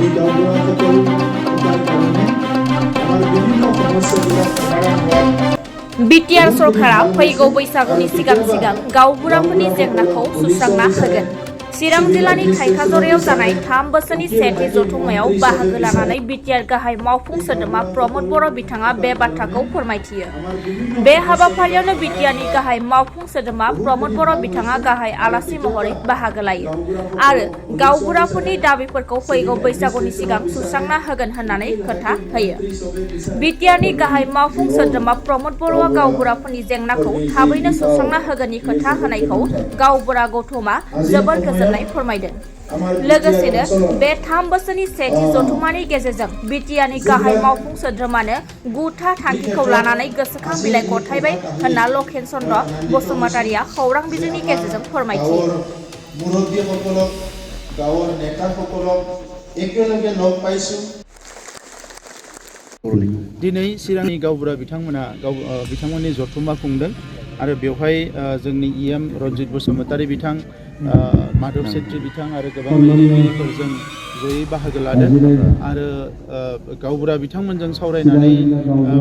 এই গাঁওবুঢ়াসকল থকাৰ কাৰণে আমাৰ বিভিন্ন সমস্যাবিলাক সমাধান হোৱাত बिटिआर सरकारा फैगौ बैसागुनि सिगां गावबुराफोरनि जेंनाखौ सुस्रांना होगोन। चिरां जिल्लानि थाइखाजरायाव जानाय 3 बोसोरनि सेथि जथुम्मायाव बाहागो लानानै बिटिआर गाहाय मावफुं सोद्रोमा प्रमद बर' बिथाङा बे बाथ्राखौ फोरमायथियो। बे हाबाफारियावनो बिटिआरनि गाहाय मावफुं सोद्रोमा प्रमद बर' बिथाङा गाहाय आलासि महरै बाहागो लायो आरो गावबुराफोरनि दाबिफोरखौ फैगौ बैसागुनि सिगां सुस्रांना होगोन होननानै खोथा होयो। बिटिआरनि गाहाय मावफुं सोद्रोमा प्रमद बर'आ गावबुराफोरनि जेंनाखौ थाबैनो सुस्रांना होगोननि खोथा होनायखौ गावबुरा गौथुमा जोबोर गोजोननाय फोरमायदों। लोगोसेनो बे 3 बोसोरनि सेथि जथुम्मानि गेजेरजों बिटिआरनि गाहाय मावफुं सोद्रोमानो 9था थांखिखौ लानानै गोसोखां बिलाइ गथायबाय होनना लकेन चन्द्र बसुमतारिया खौरां बिजोंनि गेजेरजों फोरमायथियो। मुरब्बीসকলক गाँवर नेताসকলক एकेलगे लग पाइछु। दिनै चिरांनि गावबुरा बिथांमोननि जथुम्मा खुंदों आरो बेवहाय जोंनि इएम रन्जित बसुमतारी बिथां माधव सेट्रि बिथां आरो गोबां दैदेनगिरिफोरजों जयै बाहागो लादों आरो गावबुरा बिथांमोनजों सावरायनानै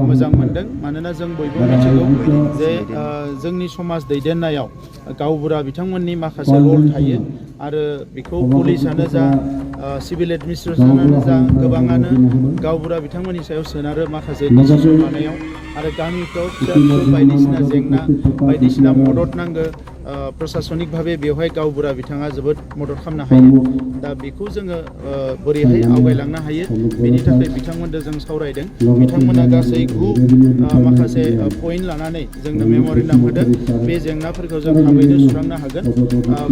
मोजां मोनदों। मानोना जों बयबो मिथिगौ जे जोंनि समाज दैदेननायाव गावबुरा बिथांमोननि माखासे रल थायो आरो बेखौ पुलिसानो जा सिभिल एडमिनिस्ट्रेसनानो जा गोबाङानो गावबुरा बिथांमोननि सायाव सोनारो माखासे डिसिसन लानायाव आरो गामिफ्राव फिसा फिसौ बायदिसिना जेंना बायदिसिना मदद नांगौ प्रशासनिक भावे बेवहाय गावबुरा बिथाङा जोबोद मदद खालामनो हायो। दा बेखौ जोङो बोरैहाय आवगायलांनो हायो बेनि थाखाय बिथांमोनजों जों सावरायदों। बिथांमोना गासै 9 माखासे पइन्ट लानानै जोंनो मेम'रेन्डाम होदों। बे जेंनाफोरखौ जों थाबैनो सुस्रांनो हागोन।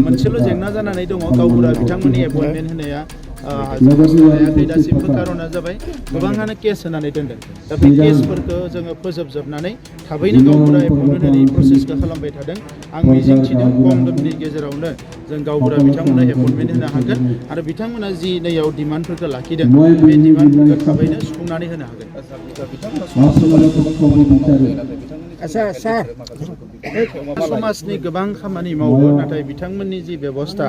मोनसेल' जेंना जानानै दङ गावबुरा बिथांमोननि एपइन्टमेन्ट होनाया हायाखै दासिमबो खार'ना जाबाय गोबाङानो केस होनानै दोनदों। दा बे केसफोरखौ जोङो फोजोबजोबनानै थाबैनो गावबुरा एपइन्टमेन्ट होनायनि प्रसेसखौ खालामबाय थादों। आं मिजिंथिदों खम समनि गेजेरावनो जों गावबुरा बिथांमोननो एपइन्टमेन्ट होनो हागोन आरो बिथांमोना जि नैयाव डिमान्डफोरखौ लाखिदों बे डिमान्डफोरखौ थाबैनो सुफुंनानै होनो हागोन। समाजनि गोबां खामानि मावो नाथाय बिथांमोननि जि बेबस्था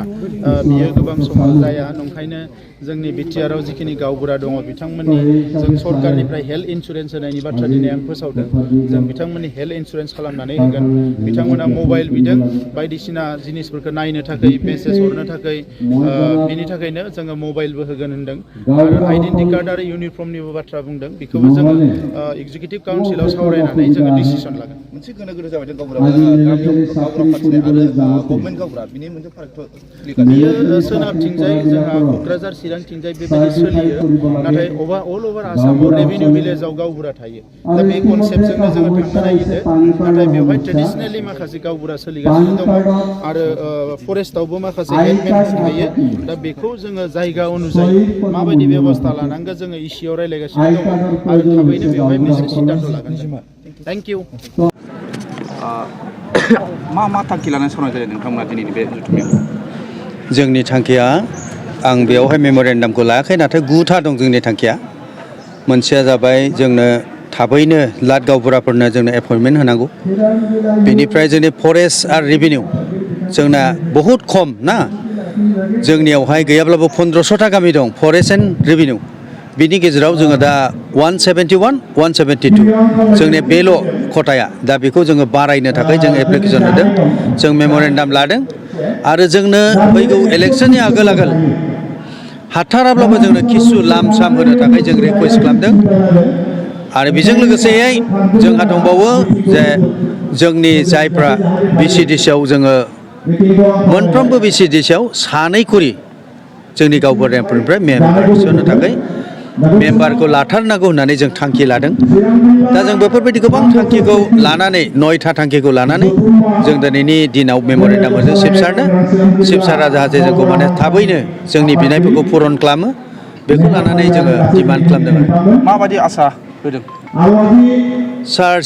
बियो गोबां समाव जाया। नंखायनो जोंनि बिटिआराव जिखिनि गावबुरा दङ बिथांमोननि जों सरकारनिफ्राय हेल्थ इन्सुरेन्स होनायनि बाथ्रा दिनै आं फोसावदों। जों बिथांमोननि हेल्थ इन्सुरेन्स खालामनानै होगोन। बिथांमोना मबाइल बिदों बायदिसिना जिनिसफोरखौ नायनो थाखाय मेसेज हरनो थाखाय बिनि थाखायनो जोङो मबाइलबो होगोन होनदों आरो आइडेन्टि कार्ड आरो इउनिफर्मनिबो बाथ्रा बुंदों। बेखौबो जोङो एग्जिकिउटिभ काउन्सिलाव सावरायनानै जोङो डिसिसन लागोन। मोनसे गोनो गोनो जाबाय गावबुरा गावबुरा फाथिनाय आरो गभर्नमेन्ट गावबुरा बिनि मोनसे फारागथ' बियो सोनाबथिंजाय जोंहा क'क्राझार चिरांथिंजाय बेबायदि सोलियो नाथाय अल अभार आसामाव रेभिनिउ भिलेजाव गावबुरा थायो। दा बे कनसेप्टजोंनो जोङो थांनो नागिरदों नाथाय बेवहाय ट्रेडिसनेलि माखासे गावबुरा सोलिगासिनो दङ आरो फरेस्टआवबो माखासे हेडमेनफोर थायो। दा बेखौ जोङो जायगा अनुजायै माबायदि बेबस्था लानांगौ जोङो इसिआव रायज्लायगासिनो दङ आरो थाबैनो बेवहाय मोनसे सिद्धान्त लागोन। Thank you. मा थांखि लानानै सावरायनाय जादों नोंथांमोना दिनैनि बे जथुम्मायाव? जोंनि थांखिया आं बेयावहाय मेम'रेन्डामखौ लायाखै नाथाय 9था दं जोंनि थांखिया। मोनसेया जाबाय जोंनो थाबैनो लाट गावबुराफोरनो जोंनो एपइन्टमेन्ट होनांगौ। बेनिफ्राय जोंनि फरेस्ट आरो रेभिनिउ जोंना बहुद खम ना। जोंनियावहाय गैयाब्लाबो 1500था गामि दं फरेस्ट एन्ड रेभिनिउ। बिनि गेजेराव जोङो दा 171, 172 जोंनि बेल' खथाया। दा बेखौ जोङो बारायनो थाखाय जों एप्लिकेसन होदों, जों मेम'रेन्डाम लादों आरो जोंनो फैगौ इलेक्सननि आगोल हाथाराब्लाबो जोंनो किसु लाम साम होनो थाखाय जों रिकुवेस्ट खालामदों। आरो बेजों लोगोसेयै जोंहा दंबावो जे जोंनि जायफ्रा बिसिडिसिआव जोङो मोनफ्रोमबो बिसिडिसिआव 2 खरि जोंनि गावबुराफोरनिफ्राय मेम्बार थिसननो थाखाय मेम्बारखौ लाथारनांगौ होननानै जों थांखि लादों। दा जों बेफोरबायदि गोबां थांखिखौ लानानै 9था थांखिखौ लानानै जों दिनैनि दिनाव मेम'रेन्डाम होदों चिफ सारा जाहाथे जोंखौ माने थाबैनो जोंनि बिनायफोरखौ पुरन खालामो बेखौ लानानै जोङो डिमान्ड खालामदों। माबायदि आसा होदों?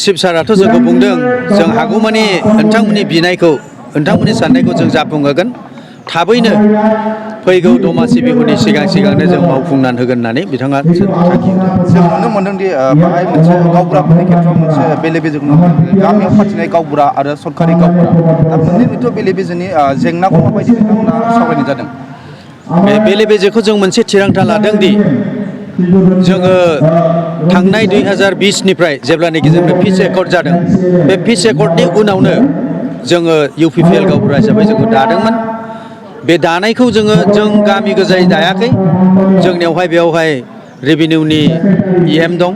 चिफ साराथ' जोंखौ बुंदों जों हागौमानि नोंथांमोननि बिनायखौ नोंथांमोननि साननायखौ जों जाफुंहोगोन। थाबैनो फैगौ दमासि बिहुनि सिगांनो जों मावफुंनानै होगोन होननानै बिथाङा थांखि होदों। जों नुनो मोनदोंदि बाहाय मोनसे गावबुराफोरनि खेथ्रआव मोनसे बेले बेजेखौ नुनो मोनदों। गामियाव फाथिनाय गावबुरा आरो सरकारि गावबुरा दा मोननैनिथ' बेले बेजेनि जेंनाखौ माबायदि बिथांमोना सावरायनाय जादों? बे बेले बेजेखौ जों मोनसे थिरांथा लादों दि जोङो थांनाय 2020निफ्राय जेब्लानाखि जोंनो पिस एकर्ड जादों बे पिस एकर्डनि उनावनो जोङो UPPL गावबुरा हिसाबै जोङो दादोंमोन। बे दानायखौ जों गामि गोजायै दायाखै, जोंनियावहाय बेयावहाय रेभिनिउनि EM दं,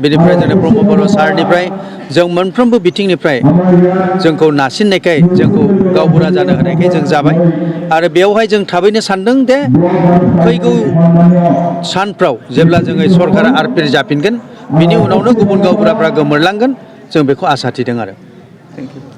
बेनिफ्राय जोंनि प्रमद बर' सारनिफ्राय जों मोनफ्रोमबो बिथिंनिफ्राय जोंखौ नारसिननायखाय जोंखौ गावबुरा जानो होनायखाय जों जाबाय। आरो बेयावहाय जों थाबैनो सानदों दे फैगौ सानफ्राव जेब्ला जोङो सरकारा आरपिर जाफिनगोन बिनि उनावनो गुबुन गावबुराफ्रा गोमोरलांगोन, जों बेखौ आसा थिदों आरो। Thank you.